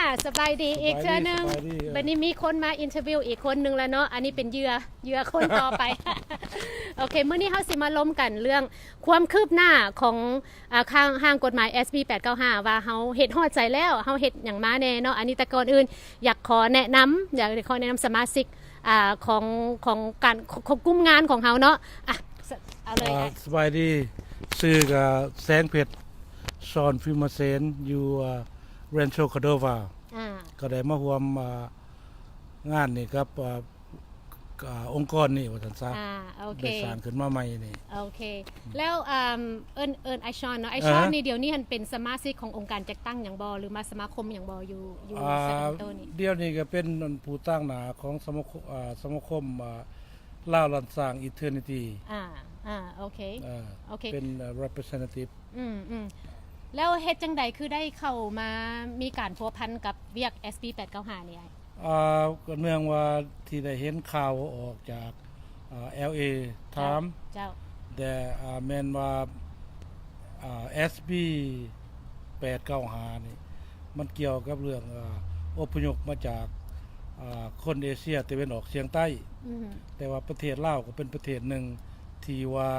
ອ່າ ສະບາຍດີອີກເທື່ອໜຶ່ງ. ສະບາຍດີ ເອີ ບັດນີ້ມີຄົນມາອິນເຕີວິວອີກຄົນໜຶ່ງແລ້ວເນາະ. ອັນນີ້ເປັນເຫຍື່ອ ເຫຍື່ອຄົນຕໍ່ໄປ. ໂອເຄ ມື້ນີ້ເຮົາຊິມາລົມກັນເລື່ອງຄວາມຄືບໜ້າຂອງ ອ່າ ຮ່າງ ຮ່າງກົດໝາຍ ເອສ ບີ ແປດເກົ້າຫ້າ ວ່າເຮົາເຮັດຮອດໃສແລ້ວ ເຮົາເຮັດຫຍັງມາແດ່ເນາະ. ອັນນີ້ແຕ່ກ່ອນອື່ນຢາກຂໍແນະນຳ ຢາກຂໍແນະນຳສະມາຊິກ ອ່າ ຂອງ ຂອງການ ຂອງກຸ່ມງານຂອງເຮົາເນາະ. ອ່ະ ສະ ເອົາເລີຍ ອ່າ ອ້າຍ. ສະບາຍດີ ຊື່ກະແສງເພັດ ຊອນ ຟິມມະເສນ ຢູ່ ອ່າ Rancho Cordova ອ່າ ກໍໄດ້ມາຮ່ວມ ອ່າ ງານນີ້ກັບ ອ່າ ອ່າ ອົງກອນນີ້ວ່າຊັ້ນຊະ. ອ່າ ໂອເຄ ໄດ້ສ້າງຂຶ້ນມາໃໝ່ນີ້. ໂອເຄ ແລ້ວ ອ່າ ເອີ້ນ ເອີ້ນອ້າຍຊອນເນາະ. ອ້າຍຊອນນີ້ ອ່າ ດຽວນີ້ຫັ້ນເປັນສະມາຊິກຂອງອົງການຈັດຕັ້ງຫຍັງບໍ່ ຫຼືມາສະມາຄົມຫຍັງບໍ່ ຢູ່ ຢູ່ ອ່າ Sacramento ນີ້? ດຽວນີ້ກໍເປັນຜູ້ຕາງໜ້າຂອງສະມາຄົມ ອ່າ ສະມາຄົມ ອ່າ ລາວລ້ານຊ້າງ Eternity. ອ່າ ອ່າ ໂອເຄ ເອີ ໂອເຄ ເປັນ representative. ອືມ ອືມ ແລ້ວເຮັດຈັ່ງໃດຄືໄດ້ເຂົ້າມາມີການພົວພັນກັບວຽກ ເອສ ບີ ແປດເກົ້າຫ້າ ນີ້ອ້າຍ? ອ່າ ກໍເນື່ອງວ່າທີ່ໄດ້ເຫັນຂ່າວອອກຈາກ ອ່າ ແອລ ເອ Times ເຈົ້າ ແຕ່ ອ່າ ແມ່ນວ່າ ອ່າ ເອສ ບີ ແປດເກົ້າຫ້າ ນີ້ ມັນກ່ຽວກັບເລື່ອງ ອ່າ ອົບພະຍົບມາຈາກ ອ່າ ຄົນເອເຊຍຕາເວັນອອກສຽງໃຕ້. ອືມ ແຕ່ວ່າປະເທດລາວກໍເປັນປະເທດໜຶ່ງທີ່ວ່າ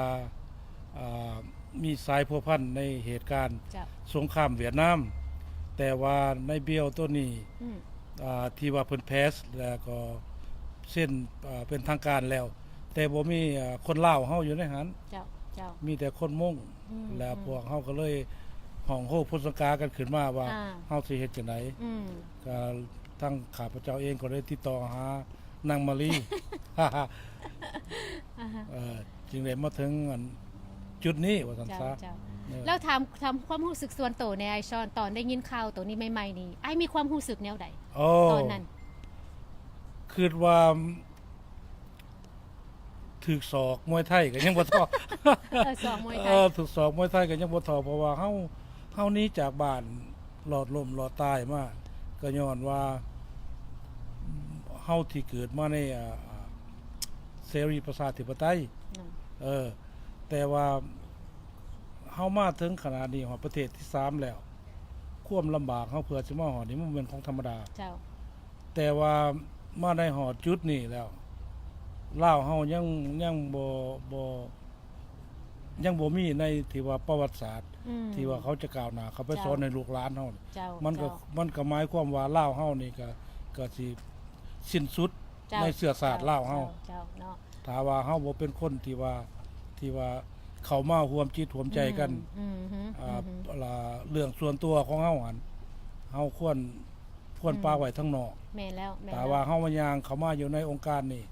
ອ່າ ມີສາຍພົວພັນໃນເຫດການ ເຈົ້າ ສົງຄາມຫວຽດນາມ, ແຕ່ວ່າໃນເບວໂຕນີ້ ອືມ ອ່າ ທີ່ວ່າເພິ່ນແພສ ແລ້ວກໍເຊັນ ອ່າ ເປັນທາງການແລ້ວ ແຕ່ບໍ່ມີ ອ່າ ຄົນລາວເຮົາຢູ່ໃນຫັ້ນ. ເຈົ້າ ເຈົ້າ ມີແຕ່ຄົນມົ້ງ ອືມ ແລ້ວ ອືມ ພວກເຮົາກໍເລີຍຮ້ອງໂຮໂພສັງກາກັນຂຶ້ນມາວ່າ ອ່າ ເຮົາຊິເຮັດຈັ່ງໃດ. ອືມ ກໍທາງຂ້າພະເຈົ້າເອງກໍໄດ້ຕິດຕໍ່ຫາ ນາງມາລີ ອ່າຮະ ເອີ ຈຶ່ງໄດ້ມາເຖິງອັນຈຸດນີ້ວ່າຊັ້ນຊະ. ເຈົ້າ ເຈົ້າ ເອີ ແລ້ວຖາມ ຖາມຄວາມຮູ້ສຶກສ່ວນໂຕແດ່ ອ້າຍຊອນ ຕອນໄດ້ຍິນຂ່າວໂຕນີ້ໃໝ່ໆນີ້ ອ້າຍມີຄວາມຮູ້ສຶກແນວໃດ ໂອ້ ຕອນນັ້ນ? ຄິດວ່າຖືກສອກມວຍໄທກໍຍັງບໍ່ທໍ້. ເອີ ສອກມວຍໄທ ເອີ ຖືກສອກມວຍໄທກໍຍັງບໍ່ທໍ້ ເພາະວ່າເຮົາ ເຮົາໜີຈາກບ້ານລອດລົ້ມລອດຕາຍມາ ກໍຍ້ອນວ່າເຮົາທີ່ເກີດມາໃນ ອ່າ ເສລີປະຊາທິປະໄຕ. ອືມ ເອີ ແຕ່ວ່າເຮົາມາເຖິງຂະໜາດນີ້ ຮອດປະເທດທີສາມແລ້ວ ຄວາມລຳບາກເຮົາເພື່ອຊິມາຮອດນີ້ ມັນບໍ່ແມ່ນຂອງທຳມະດາ. ເຈົ້າ ແຕ່ວ່າມາໄດ້ຮອດຈຸດນີ້ແລ້ວ ລາວເຮົາຍັງ ຍັງບໍ່ ບໍ່ ຍັງບໍ່ມີໃນທີ່ວ່າປະຫວັດສາດ ອືມ ທີ່ວ່າເຂົາຈະກ້າວໜ້າເຂົ້າໄປ ເຈົ້າ ສອນໃຫ້ລູກຫຼານເຮົາ. ເຈົ້າ ມັນກໍ ເຈົ້າ ມັນກໍໝາຍຄວາມວ່າລາວເຮົານີ້ກໍ ກໍຊິສິ້ນສຸດ ເຈົ້າ ໃນເຊື້ອຊາດລາວເຮົາ. ເຈົ້າ ເຈົ້າ ເນາະ ຖ້າວ່າເຮົາບໍ່ເປັນຄົນທີ່ວ່າ ທີ່ວ່າເຂົ້າມາຮ່ວມຈິດຮ່ວມໃຈກັນ ອືມ ອືມ ອ່າ ອືມ ລະ ເລື່ອງສ່ວນຕົວຂອງເຮົາຫັ້ນ ເຮົາຄວນ ຄວນ ອືມ ປະໄວ້ທາງນອກ. ແມ່ນແລ້ວ ແມ່ນແລ້ວ ຖ້າວ່າເຮົາມາຍ່າງເຂົ້າມາຢູ່ໃນອົງການນີ້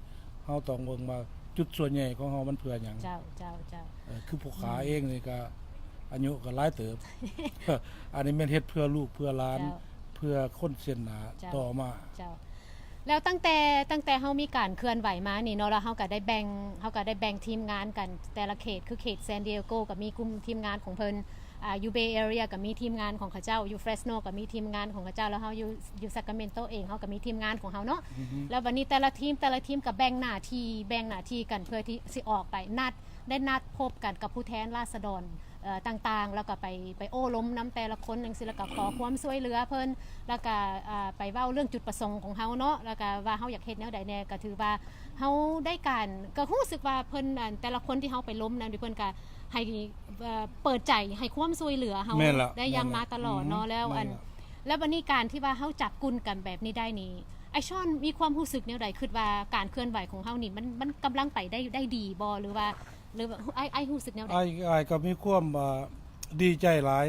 ເຮົາຕ້ອງເບິ່ງວ່າຈຸດສ່ວນໃຫຍ່ຂອງເຮົາມັນເພື່ອຫຍັງ. ເຈົ້າ ເຈົ້າ ເຈົ້າ ເອີ ຄືຜູ້ຂ້າ ອືມ ເອງນີ້ກໍອາຍຸກໍຫຼາຍເຕີບ ອັນນີ້ແມ່ນເຮັດເພື່ອລູກເພື່ອຫຼານ ເຈົ້າ ເພື່ອຄົນເສັ້ນໜ້າ ເຈົ້າ ຕໍ່ມາ. ເຈົ້າ ແລ້ວຕັ້ງແຕ່ ຕັ້ງແຕ່ເຮົາມີການເຄື່ອນໄຫວມານີ້ເນາະ ແລ້ວເຮົາກໍໄດ້ແບ່ງ ເຮົາກໍໄດ້ແບ່ງທີມງານກັນ ແຕ່ລະເຂດ ຄືເຂດ San Diego ກໍມີກຸ່ມທີມງານຂອງເພິ່ນ ອ່າ ຢູ່ Bay Area ກໍມີທີມງານຂອງເຂົາເຈົ້າ, ຢູ່ Fresno ກໍມີທີມງານຂອງເຂົາເຈົ້າ, ແລ້ວເຮົາຢູ່ ຢູ່ Sacramento ເອງ ເຮົາກໍມີທີມງານຂອງເຮົາເນາະ. ອືຮຶ ແລ້ວບັດນີ້ແຕ່ລະທີມ ແຕ່ລະທີມກໍແບ່ງໜ້າທີ່ ແບ່ງໜ້າທີ່ກັນເພື່ອທີ່ຊິອອກໄປ ນັດ ໄດ້ນັດພົບກັນກັບຜູ້ແທນລາຊະດອນ ເອີ ຕ່າງໆ ແລ້ວກໍໄປ ໄປໂອ້ລົມນຳແຕ່ລະຄົນຈັ່ງຊີ້ ແລ້ວກໍຂໍຄວາມຊ່ວຍເຫຼືອເພິ່ນ ແລ້ວກໍ ອ່າ ໄປເວົ້າເລື່ອງຈຸດປະສົງຂອງເຮົາເນາະ ແລ້ວກໍວ່າເຮົາຢາກເຮັດແນວໃດແດ່. ກໍຖືວ່າເຮົາໄດ້ການ ກໍຮູ້ສຶກວ່າເພິ່ນ ອັນ ແຕ່ລະຄົນທີ່ເຮົາໄປລົມນັ້ນ ເພິ່ນກໍ ໃຫ້ ເອີ ເປີດໃຈໃຫ້ຄວາມຊ່ວຍເຫຼືອເຮົາ ແມ່ນລະ ໄດ້ຢ່າງມາຕະຫຼອດເນາະ. ອືມ ແລ້ວອັນ ແມ່ນລະ ແລ້ວບັດນີ້ການທີ່ວ່າເຮົາຈັບກຸ້ນກັນແບບນີ້ໄດ້ນີ້ ອ້າຍຊອນມີຄວາມຮູ້ສຶກແນວໃດ? ຄິດວ່າການເຄື່ອນໄຫວຂອງເຮົານີ້ ມັນ ມັນກຳລັງໄປໄດ້ ໄດ້ດີບໍ່ ຫຼືວ່າ ຫຼືວ່າ ອ້າຍ ອ້າຍຮູ້ສຶກແນວໃດ? ອ້າຍ ອ້າຍກໍມີຄວາມ ເອີ ດີໃຈຫຼາຍ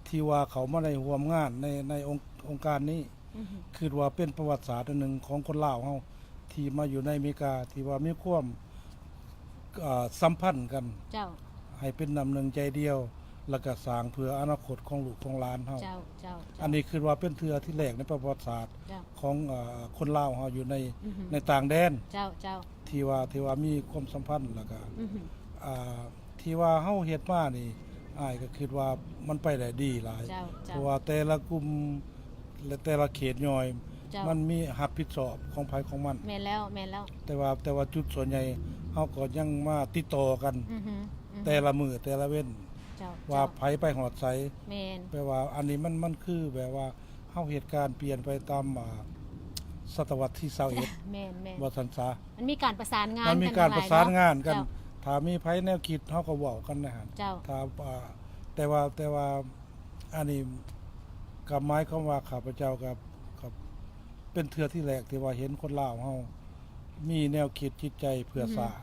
ທີ່ວ່າເຂົ້າມາໄດ້ຮ່ວມງານໃນ ໃນອົງ ອົງການນີ້. ອືຮຶ ຄິດວ່າເປັນປະຫວັດສາດອັນໜຶ່ງຂອງຄົນລາວເຮົາ ທີ່ມາຢູ່ໃນອາເມລິກາ ທີ່ວ່າມີຄວາມ ເອີ ສຳພັນກັນ ເຈົ້າ ໃຫ້ເປັນນ້ຳໜຶ່ງໃຈດຽວ ແລ້ວກໍສ້າງເພື່ອອະນາຄົດຂອງລູກຂອງຫຼານເຮົາ. ເຈົ້າ ເຈົ້າ ເຈົ້າ ອັນນີ້ຄິດວ່າເປັນເທື່ອທີແລກໃນປະຫວັດສາດ ເຈົ້າ ຂອງ ເອີ ຄົນລາວເຮົາຢູ່ໃນ ອືຮຶ ໃນຕ່າງແດນ ເຈົ້າ ເຈົ້າ ທີ່ວ່າ ທີ່ວ່າມີຄວາມສຳພັນ ແລ້ວກໍ ອືຮຶ ອ່າ ທີ່ວ່າເຮົາເຮັດມານີ້ ອ້າຍກໍຄິດວ່າມັນໄປໄດ້ດີຫຼາຍ. ເຈົ້າ ເຈົ້າ ເພາະວ່າແຕ່ລະກຸ່ມ ແລະ ແຕ່ລະເຂດຍ່ອຍ ເຈົ້າ ມັນມີຮັບຜິດຊອບຂອງໃຜຂອງມັນ. ແມ່ນແລ້ວ ແມ່ນແລ້ວ ແຕ່ວ່າ ແຕ່ວ່າຈຸດສ່ວນໃຫຍ່ເຮົາກໍຍັງມາຕິດຕໍ່ກັນ ອືຮຶ ອືຮຶ ແຕ່ລະມື້ແຕ່ລະເວັນ ເຈົ້າ ວ່າ ເຈົ້າ ໃຜໄປຮອດໃສ. ແມ່ນ ແປວ່າອັນນີ້ມັນ ມັນຄືແບບວ່າ ເຮົາເຮັດການປ່ຽນໄປຕາມ ອ່າ ສະຕະວັດທີຊາວເອັດ ແມ່ນໆ ວ່າຊັ້ນຊະ. ມັນມີການປະສານງານ ມັນມີການປະສານງານກັນ ເຈົ້າ. ຖ້າມີໃຜແນວຄິດ ເຮົາກໍເວົ້າກັນໃນຫັ້ນ ເຈົ້າ. ຖ້າ ອ່າ ແຕ່ວ່າ ແຕ່ວ່າອັນນີ້ກໍໝາຍຄວາມວ່າ ຂ້າພະເຈົ້າກໍ ກໍເປັນເທື່ອທີແລກທີ່ວ່າເຫັນຄົນລາວເຮົາມີແນວຄິດຈິດໃຈເພື່ອຊາດ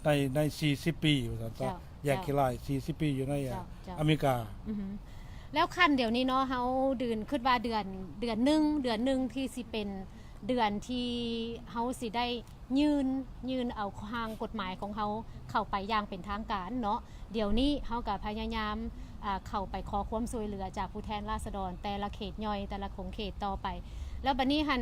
ໃນ ໃນສີ່ສິບປີວ່າຊັ້ນຊະ ເຈົ້າ ແຍກ ເຈົ້າ ຂີ້ລາຍສີ່ສິບປີຢູ່ໃນ ເຈົ້າ ເຈົ້າ ອາເມລິກາ. ແລ້ວຂັ້ນດຽວນີ້ເນາະ ເຮົາດືນ ຄິດວ່າເດືອນ ເດືອນໜຶ່ງ ເດືອນໜຶ່ງທີ່ຊິເປັນເດືອນທີ່ເຮົາຊິໄດ້ຍື່ນ ຍື່ນເອົາຮ່າງກົດໝາຍຂອງເຮົາເຂົ້າໄປຢ່າງເປັນທາງການເນາະ. ດຽວນີ້ເຮົາກໍພະຍາຍາມ ອ່າ ເຂົ້າໄປຂໍຄວາມຊ່ວຍເຫຼືອຈາກຜູ້ແທນລາຊະດອນແຕ່ລະເຂດຍ່ອຍ ແຕ່ລະຂົງເຂດຕໍ່ໄປ. ແລ້ວບັດນີ້ຫັ້ນ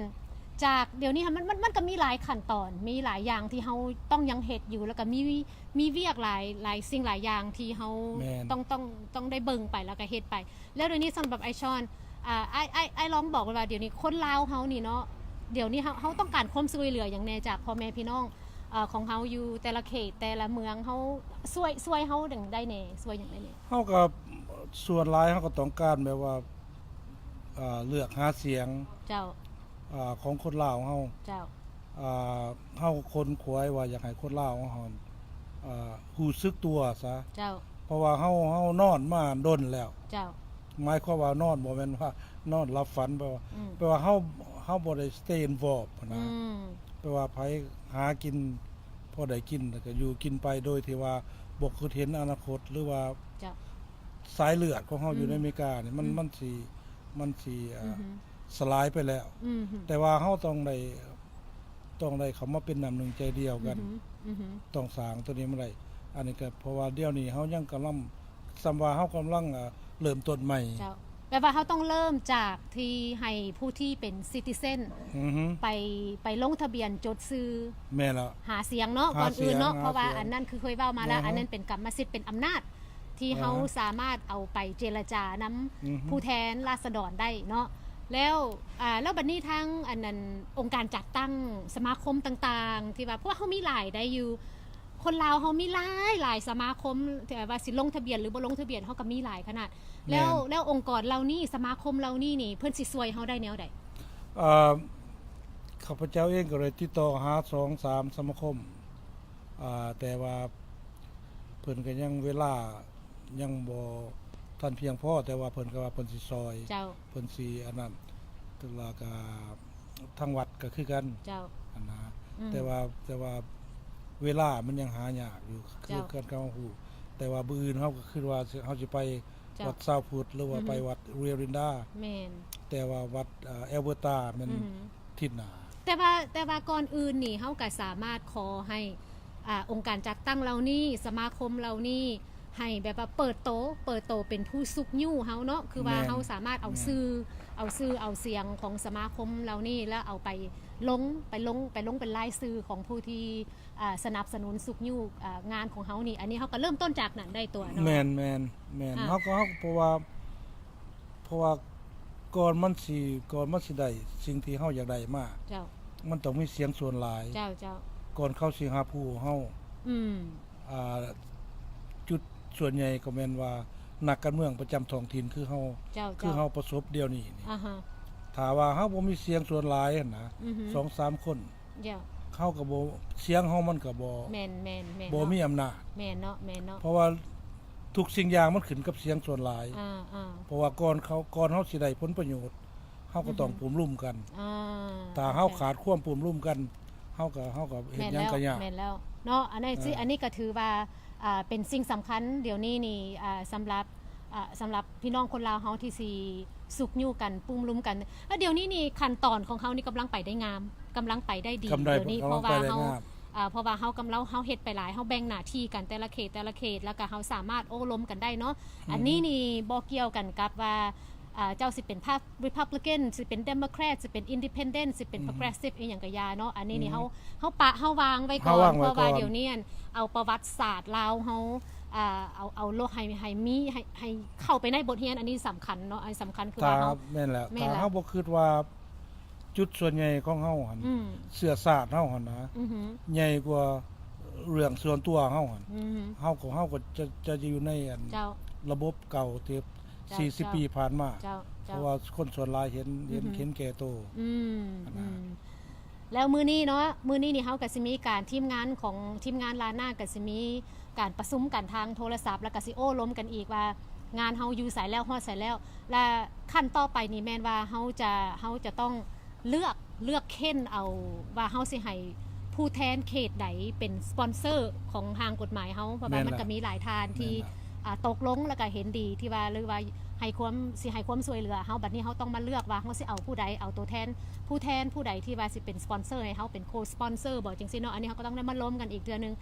ຈາກ ດຽວນີ້ຫັ້ນ ມັນ ມັນ ມັນກໍມີຫຼາຍຂັ້ນຕອນ ມີຫຼາຍຢ່າງທີ່ເຮົາຕ້ອງຍັງເຮັດຢູ່ ແລ້ວກໍມີ ມີວຽກຫຼາຍ ຫຼາຍສິ່ງຫຼາຍຢ່າງທີ່ເຮົາ ແມ່ນ ຕ້ອງ ຕ້ອງ ຕ້ອງໄດ້ເບິ່ງໄປ ແລ້ວກໍເຮັດໄປ. ແລ້ວດຽວນີ້ສຳລັບອ້າຍຊອນ ອ່າ ອ້າຍ ອ້າຍ ອ້າຍລອງບອກວ່າ ດຽວນີ້ຄົນລາວເຮົານີ້ເນາະ ດຽວນີ້ເຮົາ ເຮົາຕ້ອງການຄວາມຊ່ວຍເຫຼືອຫຍັງແດ່ຈາກພໍ່ແມ່ພີ່ນ້ອງ ເອີ ຂອງເຮົາຢູ່ແຕ່ລະເຂດແຕ່ລະເມືອງ ເຮົາຊ່ວຍ ຊ່ວຍເຮົາຫຍັງໄດ້ແດ່ ຊ່ວຍຫຍັງໄດ້ແດ່? ເຮົາກໍ ສ່ວນຫຼາຍເຮົາກໍຕ້ອງການແບບວ່າ ເອີ ເລືອກຫາສຽງ ເຈົ້າ ອາ ຂອງຄົນລາວເຮົາ ເຈົ້າ ອາ ເຮົາຂົນຂວາຍວ່າຢາກໃຫ້ຄົນລາວເຮົາ ອາ ຮູ້ສຶກຕົວຊະ ເຈົ້າ ເພາະວ່າເຮົາ ເຮົານອນມາດົນແລ້ວ ເຈົ້າ ໝາຍຄວາມວ່ານອນ ບໍ່ແມ່ນວ່ານອນຫຼັບຝັນ ແປວ່າ ອືມ ແປວ່າເຮົາ ເຮົາບໍ່ໄດ້ stay involved ຫັ້ນນະ ອືມ ແປວ່າໃຜຫາກິນພໍໄດ້ກິນ ແລ້ວກໍຢູ່ກິນໄປໂດຍທີ່ວ່າບໍ່ຄິດເຫັນອະນາຄົດ ຫຼືວ່າ ເຈົ້າ ສາຍເລືອດຂອງເຮົາຢູ່ໃນອາເມລິການີ້ ມັນ ອືມ ມັນຊິ ມັນຊິ ອາ ອືຮຶ ສະຫຼາຍໄປແລ້ວ ອືຮຶ ແຕ່ວ່າເຮົາຕ້ອງໄດ້ ຕ້ອງໄດ້ເຂົ້າມາເປັນນ້ຳໜຶ່ງໃຈດຽວກັນ ອືຮຶ ອືຮຶ ຕ້ອງສ້າງໂຕນີ້ມາໄດ້. ອັນນີ້ກໍເພາະວ່າດຽວນີ້ເຮົາຍັງກຳລັງ ສ່ຳວ່າເຮົາກຳລັງ ອາ ເລີ່ມຕົ້ນໃໝ່ ເຈົ້າ ແປວ່າເຮົາຕ້ອງເລີ່ມຈາກທີ່ໃຫ້ຜູ້ທີ່ເປັນ citizen ອືຮຶ ໄປ ໄປລົງທະບຽນຈົດຊື່ ແມ່ນແລ້ວ ຫາສຽງເນາະ ຫາສຽງ ກ່ອນອື່ນເນາະ ຫາສຽງ ເພາະວ່າອັນນັ້ນຄືເຄີຍເວົ້າມາແລ້ວ ແມ່ນ ອັນນັ້ນເປັນກຳມະສິດ ເປັນອຳນາດ ທີ່ເຮົາ ອ່າ ສາມາດເອົາໄປເຈລະຈານຳ ອືຮຶ ຜູ້ແທນລາຊະດອນໄດ້ເນາະ. ແລ້ວ ອ່າ ແລ້ວບັດນີ້ທາງອັນນັ້ນ ອົງການຈັດຕັ້ງສະມາຄົມຕ່າງໆ ທີ່ວ່າ ເພາະວ່າເຮົາມີຫຼາຍໄດ້ຢູ່ ຄົນລາວເຮົາມີຫຼາຍໆສະມາຄົມ ທີ່ວ່າຊິລົງທະບຽນ ຫຼື ບໍ່ລົງທະບຽນ ເຮົາກໍມີຫຼາຍຂະໜາດ ແລ້ວ ແມ່ນ ແລ້ວອົງກອນເຫຼົ່ານີ້ ສະມາຄົມເຫຼົ່ານີ້ນີ້ ເພິ່ນຊິຊ່ວຍເຮົາໄດ້ແນວໃດ? ເອີ ຂ້າພະເຈົ້າເອງກໍໄດ້ຕິດຕໍ່ຫາສອງສາມສະມາຄົມ ອາ ແຕ່ວ່າເພິ່ນກໍຍັງເວລາຍັງບໍ່ທັນພຽງພໍ ແຕ່ວ່າເພິ່ນກໍວ່າເພິ່ນຊິຊ່ອຍ ເຈົ້າ ເພິ່ນຊິອັນນັ້ນ ແລ້ວກໍທາງວັດກໍຄືກັນ ເຈົ້າ ຫັ້ນນະ ອືມ ແຕ່ວ່າ ແຕ່ວ່າເວລາມັນຍັງຫາຍາກຢູ່ ຄື ເຈົ້າ ກັນກັບເຮົາຮູ້ ແຕ່ວ່າມື້ອື່ນເຮົາກໍຄິດວ່າເຮົາຊິໄປ ເຈົ້າ ວັດຊາວພຸດ ຫຼືວ່າ ອືຮຶ ໄປວັດເວລິນດາ ແມ່ນ ແຕ່ວ່າວັດ ເອີ ແອວເບີຕາແມ່ນ ອືຮຶ ທິດໜ້າ. ແຕ່ວ່າ ແຕ່ວ່າກ່ອນອື່ນນີ້ ເຮົາກໍສາມາດຂໍໃຫ້ ອ່າ ອົງການຈັດຕັ້ງເຫຼົ່ານີ້ ສະມາຄົມເຫຼົ່ານີ້ ໃຫ້ແບບວ່າເປີດໂຕ ເປີດໂຕເປັນຜູ້ຊຸກຍູ້ເຮົາເນາະ ຄືວ່າ ແມ່ນ ເຮົາສາມາດເອົາ ແມ່ນ ຊື່ ເອົາຊື່ເອົາສຽງຂອງສະມາຄົມເຫຼົ່ານີ້ ແລ້ວເອົາໄປລົງ ໄປລົງ ໄປລົງເປັນລາຍຊື່ຂອງຜູ້ທີ່ ອ່າ ສະໜັບສະໜູນຊຸກຍູ້ ອ່າ ງານຂອງເຮົານີ້ ອັນນີ້ເຮົາກໍເລີ່ມຕົ້ນຈາກນັ້ນໄດ້ຕົວະເນາະ. ແມ່ນ ແມ່ນ ແມ່ນ ເຮົາກໍ ເຮົາກໍ ເພາະວ່າ ເພາະວ່າກ່ອນມັນຊິ ກ່ອນມັນຊິໄດ້ສິ່ງທີ່ເຮົາຢາກໄດ້ມາ ເຈົ້າ ມັນຕ້ອງມີສຽງສ່ວນຫຼາຍ ເຈົ້າ ເຈົ້າ ກ່ອນເຂົາຊິຮັບຮູ້ເຮົາ ອືມ ອ່າ ຈຸດສ່ວນໃຫຍ່ກໍແມ່ນວ່ານັກການເມືອງປະຈຳທ້ອງຖິ່ນຄືເຮົາ ເຈົ້າ ຄືເຮົາປະສົບດຽວນີ້ນີ້ ອາຮະ ຖ້າວ່າເຮົາບໍ່ມີສຽງສ່ວນຫຼາຍຫັ້ນນະ ອືຮຶ ສອງສາມຄົນ ເຈົ້າ ເຮົາກໍບໍ່ ສຽງເຮົາມັນກໍບໍ່ ແມ່ນ ແມ່ນ ແມ່ນ ບໍ່ ເນາະ ມີອຳນາດ ແມ່ນເນາະ ແມ່ນເນາະ ເພາະວ່າທຸກສິ່ງຢ່າງມັນຂຶ້ນກັບສຽງສ່ວນຫຼາຍ ອາ ອາ ເພາະວ່າກ່ອນເຂົາ ກ່ອນເຮົາຊິໄດ້ຜົນປະໂຫຍດ ເຮົາກໍຕ້ອງ ອືຮຶ ປຸ້ມລຸມກັນ ອາ ຖ້າເຮົາ ໂອເຄ ຂາດຄວາມປຸ້ມລຸມກັນ ເຮົາກໍ ເຮົາກໍເຮັດຫຍັງກໍຍາກ ແມ່ນແລ້ວ ແມ່ນແລ້ວເນາະ ອັນນີ້ ອ່າ ຊິ ອັນນີ້ກໍຖືວ່າ ອ່າ ເປັນສິ່ງສຳຄັນດຽວນີ້ນີ້ ອ່າ ສຳລັບ ອ່າ ສຳລັບພີ່ນ້ອງຄົນລາວເຮົາທີ່ຊິຊຸກຍູ້ກັນ ປຶ້ມລຸມກັນ ແລ້ວດຽວນີ້ນີ້ຂັ້ນຕອນຂອງເຮົານີ້ກຳລັງໄປໄດ້ງາມ ກຳລັງໄປໄດ້ດີ ກຳລັງ ດຽວນີ້ ກຳລັງ ເພາະວ່າເຮົາ ໄປໄດ້ງາມ ອ່າ ເພາະວ່າເຮົາກຳລັງ ເຮົາເຮັດໄປຫຼາຍ ເຮົາແບ່ງໜ້າທີ່ກັນແຕ່ລະເຂດ ແຕ່ລະເຂດ ແລ້ວກໍເຮົາສາມາດໂອ້ລົມກັນໄດ້ເນາະ ອືຮຶ ອັນນີ້ນີ້ບໍ່ກ່ຽວກັນກັບວ່າ ອ່າ ເຈົ້າຊິເປັນພັບ Republican ຊິເປັນ Democrat ຊິເປັນ Independent ຊິເປັນ ອືຮຶ Progressive ອີ່ຫຍັງກໍຢ່າເນາະ ອັນນີ້ນີ້ ອືຮຶ ເຮົາ ເຮົາປະ ເຮົາວາງໄວ້ກ່ອນ ເຮົາວາງໄວ້ກ່ອນ ເພາະວ່າດຽວນີ້ ອັນ ເອົາປະຫວັດສາດລາວເຮົາ ອ່າ ເອົາ ເອົາໂລກໃຫ້ ໃຫ້ມີ ໃຫ້ ໃຫ້ເຂົ້າໄປໃນບົດຮຽນ ອັນນີ້ສຳຄັນເນາະ ອັນສຳຄັນຄືວ່າເຮົາ ແມ່ນແລ້ວ ແມ່ນ ຖ້າເຮົາບໍ່ຄິດວ່າຈຸດສ່ວນໃຫຍ່ຂອງເຮົາຫັ້ນ ອືມ ເຊື້ອຊາດເຮົາຫັ້ນນະ ອືຮຶ ໃຫຍ່ກວ່າເລື່ອງສ່ວນຕົວເຮົາຫັ້ນ ອືຮຶ ເຮົາກໍ ເຮົາກໍຈະ ຈະຢູ່ໃນອັນ ເຈົ້າ ລະບົບເກົ່າທີ່ ເຈົ້າ ສີ່ສິບ ເຈົ້າ ປີຜ່ານມາ ເຈົ້າ ເຈົ້າ ເພາະວ່າຄົນສ່ວນຫຼາຍເຫັນ ເຫັນ ອືຮຶ ເຫັນແກ່ໂຕ ອືມ ອັນນັ້ນ ອືມ ແລ້ວມື້ນີ້ເນາະ ມື້ນີ້ນີ້ເຮົາກໍຊິມີການ ທີມງານຂອງ ທີມງານລານາກໍຊິມີການປະຊຸມກັນທາງໂທລະສັບ ແລ້ວກໍຊິໂອ້ລົມກັນອີກວ່າງານເຮົາຢູ່ໃສແລ້ວ ຮອດໃສແລ້ວ ແລະ ຂັ້ນຕໍ່ໄປນີ້ແມ່ນວ່າເຮົາຈະ ເຮົາຈະຕ້ອງເລືອກ ເລືອກເຄົ້ນເອົາວ່າເຮົາຊິໃຫ້ຜູ້ແທນເຂດໃດເປັນສະປອນເຊີຂອງຮ່າງກົດໝາຍເຮົາ ເພາະວ່າມັນກໍມີຫຼາຍທ່ານທີ່ ແມ່ນລະ ອ່າ ຕົກລົງ ແລ້ວກໍເຫັນດີທີ່ວ່າ ຫຼືວ່າໃຫ້ຄວາມ ຊິໃຫ້ຄວາມຊ່ວຍເຫຼືອເຮົາ ບັດນີ້ເຮົາຕ້ອງມາເລືອກວ່າເຮົາຊິເອົາຜູ້ໃດ ເອົາຕົວແທນ ຜູ້ແທນຜູ້ໃດທີ່ວ່າຊິເປັນສະປອນເຊີໃຫ້ເຮົາ ເປັນໂຄສະປອນເຊີບໍ ຈັ່ງຊີ້ເນາະ ອັນນີ້ເຮົາກໍຕ້ອງໄດ້ມາລົມກັນອີກເທື່ອໜຶ່ງ.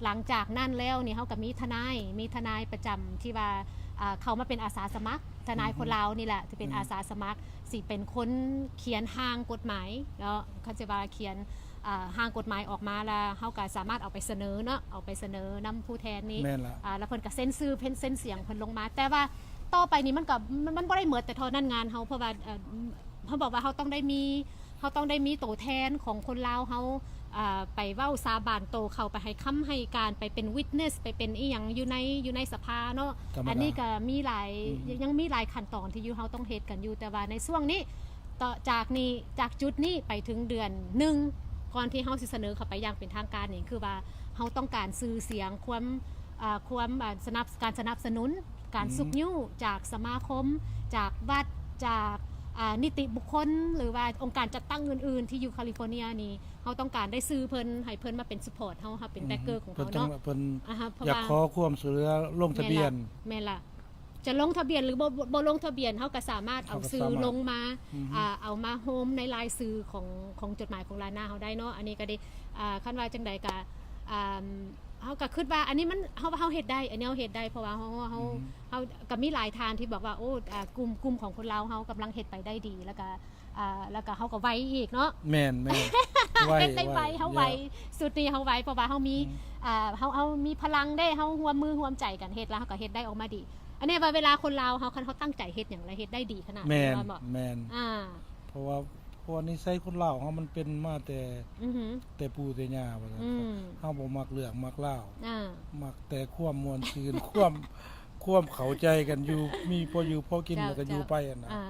ຫຼັງຈາກນັ້ນແລ້ວນີ້ ເຮົາກໍມີທະນາຍ ມີທະນາຍປະຈຳທີ່ວ່າ ອ່າ ເຂົ້າມາເປັນອາສາສະໝັກ ທະນາຍ ອືຮຶ ຄົນລາວນີ້ແຫຼະ ທີ່ເປັນ ອືມ ອາສາສະໝັກ ຊິເປັນຄົນຂຽນຮ່າງກົດໝາຍເນາະ ຄັນຊິວ່າຂຽນ ອ່າ ຮ່າງກົດໝາຍອອກມາ ແລ້ວເຮົາກໍສາມາດເອົາໄປສະເໜີເນາະ ເອົາໄປສະເໜີນຳຜູ້ແທນນີ້ ແມ່ນລະ ອ່າ ແລ້ວເພິ່ນກໍເຊັນຊື່ ເພິ່ນເຊັນສຽງເພິ່ນລົງມາ ແຕ່ວ່າຕໍ່ໄປນີ້ມັນກໍ ມັນ ມັນບໍ່ໄດ້ໝົດແຕ່ເທົ່ານັ້ນງານເຮົາ ເພາະວ່າ ເອີ ເຮົາບອກວ່າເຮົາຕ້ອງໄດ້ມີ ເຮົາຕ້ອງໄດ້ມີໂຕແທນຂອງຄົນລາວເຮົາ ອ່າ ໄປເວົ້າສາບານໂຕ ເຂົ້າໄປໃຫ້ຄຳໃຫ້ການ ໄປເປັນວິດເນສ ໄປເປັນອີ່ຫຍັງຢູ່ໃນ ຢູ່ໃນສະພາເນາະ ກຳມະການ ອັນນີ້ກໍມີຫຼາຍ ອືຮຶ ຍັງມີຫຼາຍຂັ້ນຕອນທີ່ຢູ່ ເຮົາຕ້ອງເຮັດກັນຢູ່ ແຕ່ວ່າໃນຊ່ວງນີ້ ຕໍ່ຈາກນີ້ ຈາກຈຸດນີ້ໄປເຖິງເດືອນໜຶ່ງ ກ່ອນທີ່ເຮົາຊິສະເໜີເຂົ້າໄປຢ່າງເປັນທາງການນີ້ ຄືວ່າເຮົາຕ້ອງການຊື່ສຽງ ຄວາມ ອ່າ ຄວາມ ອ່າ ສະໜັບ ການສະໜັບສະໜູນ ການ ອືມ ຊຸກຍູ້ຈາກສະມາຄົມ ຈາກວັດ ຈາກ ອ່າ ນິຕິບຸກຄົນ ຫຼືວ່າອົງການຈັດຕັ້ງອື່ນໆ ທີ່ຢູ່ຄາລິຟໍເນຍນີ້ ເຮົາຕ້ອງການໄດ້ຊື່ເພິ່ນ ໃຫ້ເພິ່ນມາເປັນຊັບພອດເຮົາ ເຮົາເປັນ ອືຮຶ ແບັກເກີຂອງເຮົາເນາະ ເພິ່ນຕ້ອງ ເພິ່ນ ອາຮະ ເພາະວ່າ ຢາກຂໍຄວາມຊ່ວຍເຫຼືອລົງທະບຽນ ແມ່ນລະ ແມ່ນລະ ຈະລົງທະບຽນ ຫຼື ບໍ່ ບໍ່ລົງທະບຽນ ເຮົາກໍສາມາດເອົາຊື່ລົງມາ ອືຮຶ ອ່າ ເອົາມາໂຮມໃນລາຍຊື່ຂອງ ຂອງຈົດໝາຍຂອງລານາເຮົາໄດ້ເນາະ ອັນນີ້ກໍໄດ້ ອ່າ ຄັນວ່າຈັ່ງໃດກໍ ອ່າ ເຮົາກໍຄິດວ່າອັນນີ້ມັນ ເຮົາ ເຮົາເຮັດໄດ້ ອັນນີ້ເຮົາເຮັດໄດ້ ເພາະວ່າເຮົາ ເຮົາ ອືຮຶ ເຮົາກໍມີຫຼາຍທ່ານທີ່ບອກວ່າ ໂອ້ ອ່າ ກຸ່ມ ກຸ່ມຂອງຄົນລາວເຮົາກຳລັງເຮັດໄປໄດ້ດີ ແລ້ວກໍ ອ່າ ແລ້ວກໍເຮົາກໍໄວອີກເນາະ ແມ່ນໆ ໄວ ເຮັດໄດ້ໄວ ໄວ ເຮົາໄວ ເນາະ ຊຸດນີ້ເຮົາໄວ ເພາະວ່າເຮົາມີ ອືມ ອ່າ ເຮົາ ເຮົາມີພະລັງເດ້ ເຮົາຮ່ວມມືຮ່ວມໃຈກັນເຮັດ ແລ້ວເຮົາກໍເຮັດໄດ້ອອກມາດີ ອັນນີ້ວ່າເວລາຄົນລາວເຮົາ ຄັນເຮົາຕັ້ງໃຈເຮັດຫຍັງ ແລ້ວເຮັດໄດ້ດີຂະໜາດ ແມ່ນ ແມ່ນບໍ່? ແມ່ນ ອ່າ ເພາະວ່າ ເພາະວ່ານິໄສຄົນລາວເຮົາມັນເປັນມາແຕ່ ອືຮຶ ແຕ່ປູ່ແຕ່ຍ່າວ່າຊັ້ນ ອືມ ເຮົາບໍ່ມັກເລື່ອງມັກລາວ ອ່າ ມັກແຕ່ຄວາມມ່ວນຊື່ນ ຄວາມ ຄວາມເຂົ້າໃຈກັນຢູ່ ມີພໍຢູ່ພໍກິນ ເຈົ້າ ແລ້ວກໍຢູ່ ເຈົ້າ ໄປຫັ້ນນະ ອ່າ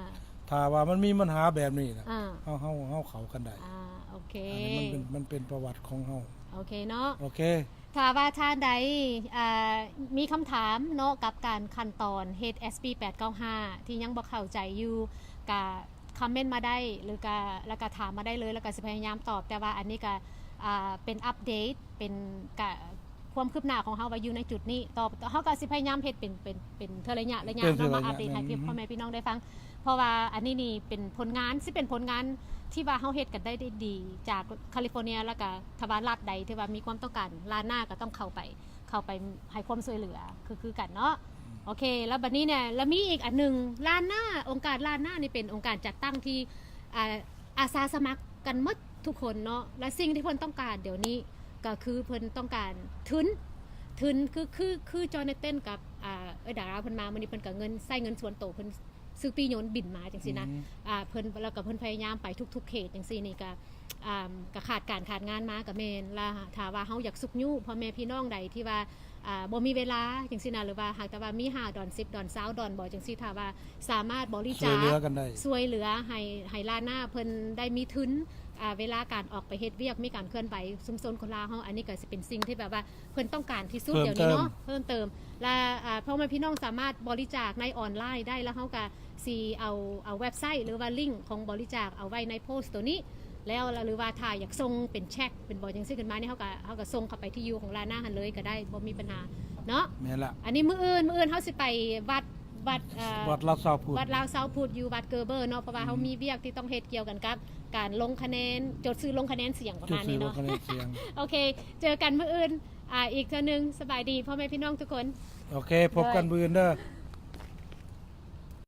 ຖ້າວ່າມັນມີບັນຫາແບບນີ້ນະ ອ່າ ເຮົາ ເຮົາ ເຮົາເຂົ້າກັນໄດ້ ອ່າ ໂອເຄ ອັນນີ້ມັນເປັນ ມັນເປັນປະຫວັດຂອງເຮົາ ໂອເຄເນາະ ໂອເຄ ຖ້າວ່າທ່ານໃດ ອ່າ ມີຄຳຖາມເນາະ ກັບການຂັ້ນຕອນເຮັດ ເອັສ ປີ ແປດເກົ້າຫ້າ ທີ່ຍັງບໍ່ເຂົ້າໃຈຢູ່ ກະຄອມເມັນມາໄດ້ ຫຼືກະ ແລ້ວກະຖາມມາໄດ້ເລີຍ ແລ້ວກະຊິພະຍາຍາມຕອບ ແຕ່ວ່າອັນນີ້ກະ ອ່າ ເປັນອັບເດດ ເປັນກະ ຄວາມຄືບໜ້າຂອງເຮົາວ່າຢູ່ໃນຈຸດນີ້ ຕໍ່ ເຮົາກໍຊິພະຍາຍາມເຮັດເປັນ ເປັນ ເປັນເທື່ອໄລຍະ ໄລຍະ ເປັນເທື່ອໄລຍະ ເນາະ ມາອັບເດດໃຫ້ ອືມ ພໍ່ແມ່ພີ່ນ້ອງໄດ້ຟັງ ເພາະວ່າອັນນີ້ນີ້ເປັນຜົນງານ ຊິເປັນຜົນງານທີ່ວ່າເຮົາເຮັດກັນໄດ້ ໄດ້ດີ ຈາກຄາລິຟໍເນຍ ແລ້ວກໍຖ້າວ່າລັດໃດທີ່ວ່າມີຄວາມຕ້ອງການ ລານາກໍຕ້ອງເຂົ້າໄປ ເຂົ້າໄປໃຫ້ຄວາມຊ່ວຍເຫຼືອ ຄື ຄືກັນເນາະ ອືມ ໂອເຄ ແລ້ວບັດນີ້ເນຍ ແລ້ວມີອີກອັນໜຶ່ງ ລານາ ອົງການລານານີ້ເປັນອົງການຈັດຕັ້ງທີ່ ອ່າ ອາສາສະໝັກກັນໝົດທຸກຄົນເນາະ ແລະ ສິ່ງທີ່ເພິ່ນຕ້ອງການດຽວນີ້ ກໍຄືເພິ່ນຕ້ອງການທຶນ ທຶນ ຄື ຄື ຄືຈອນາເຕັນກັບ ອ່າ ເອື້ອຍດາລາເພິ່ນມາມື້ນີ້ ເພິ່ນກໍເງິນ ໃຊ້ເງິນສ່ວນໂຕເພິ່ນ ຊື້ປີ້ຍົນບິນມາຈັ່ງຊີ້ນະ ອືມ ອ່າ ເພິ່ນ ແລ້ວກໍເພິ່ນພະຍາຍາມໄປທຸກໆເຂດຈັ່ງຊີ້ນີ້ ກໍ ອ່າ ກໍຂາດການຂາດງານມາກໍແມ່ນ ແລ້ວຖ້າວ່າເຮົາຢາກຊຸກຍູ້ພໍ່ແມ່ພີ່ນ້ອງໃດທີ່ວ່າ ອ່າ ບໍ່ມີເວລາຈັ່ງຊີ້ນະ ຫຼືວ່າຫາກແຕ່ວ່າມີຫ້າດອນ ສິບດອນ ຊາວດອນບໍ ຈັ່ງຊີ້ ຖ້າວ່າສາມາດບໍລິຈາກ ຊ່ວຍເຫຼືອກັນໄດ້ ຊ່ວຍເຫຼືອໃຫ້ ໃຫ້ລານາເພິ່ນໄດ້ມີທຶນ ອ່າ ເວລາການອອກໄປເຮັດວຽກ ມີການເຄື່ອນໄຫວຊຸມຊົນຄົນລາວເຮົາ ອັນນີ້ກໍຊິເປັນສິ່ງທີ່ແບບວ່າເພິ່ນຕ້ອງການທີ່ສຸດ ເພີ່ມເຕີມ ດຽວນີ້ເນາະ ເພີ່ມເຕີມ ແລະ ອ່າ ພໍ່ແມ່ພີ່ນ້ອງສາມາດບໍລິຈາກໃນອອນລາຍໄດ້ ແລ້ວເຮົາກໍ ຊິເອົາ ເອົາເວັບໄຊ ຫຼືວ່າລິງຂອງບໍລິຈາກເອົາໄວ້ໃນໂພສໂຕນີ້ ແລ້ວ ຫຼືວ່າຖ້າຢາກສົ່ງເປັນເຊັກ ເປັນບໍຈັ່ງຊີ້ຂຶ້ນມານີ້ ເຮົາກໍ ເຮົາກໍສົ່ງເຂົ້າໄປທີ່ຢູ່ຂອງລານາຫັ້ນເລີຍກໍໄດ້ ບໍ່ມີບັນຫາເນາະ ແມ່ນລະ ອັນນີ້ມື້ອື່ນ ມື້ອື່ນເຮົາຊິໄປວັດ ວັດ ເອີ ວັດລາວຊາວພຸດ ວັດລາວຊາວພຸດ ຢູ່ວັດເກີເບີເນາະ ເພາະວ່າເຮົາ ອືມ ມີວຽກທີ່ຕ້ອງເຮັດກ່ຽວກັນກັບການລົງຄະແນນ ຈົດຊື່ລົງຄະແນນສຽງປະມານນີ້ເນາະ ຈົດຊື່ລົງຄະແນນສຽງ ໂອເຄ ເຈີກັນມື້ອື່ນ ອ່າ ອີກເທື່ອໜຶ່ງ ສະບາຍດີພໍ່ແມ່ພີ່ນ້ອງທຸກຄົນ ໂອເຄ ພົບກັນມື້ອື່ນເດີ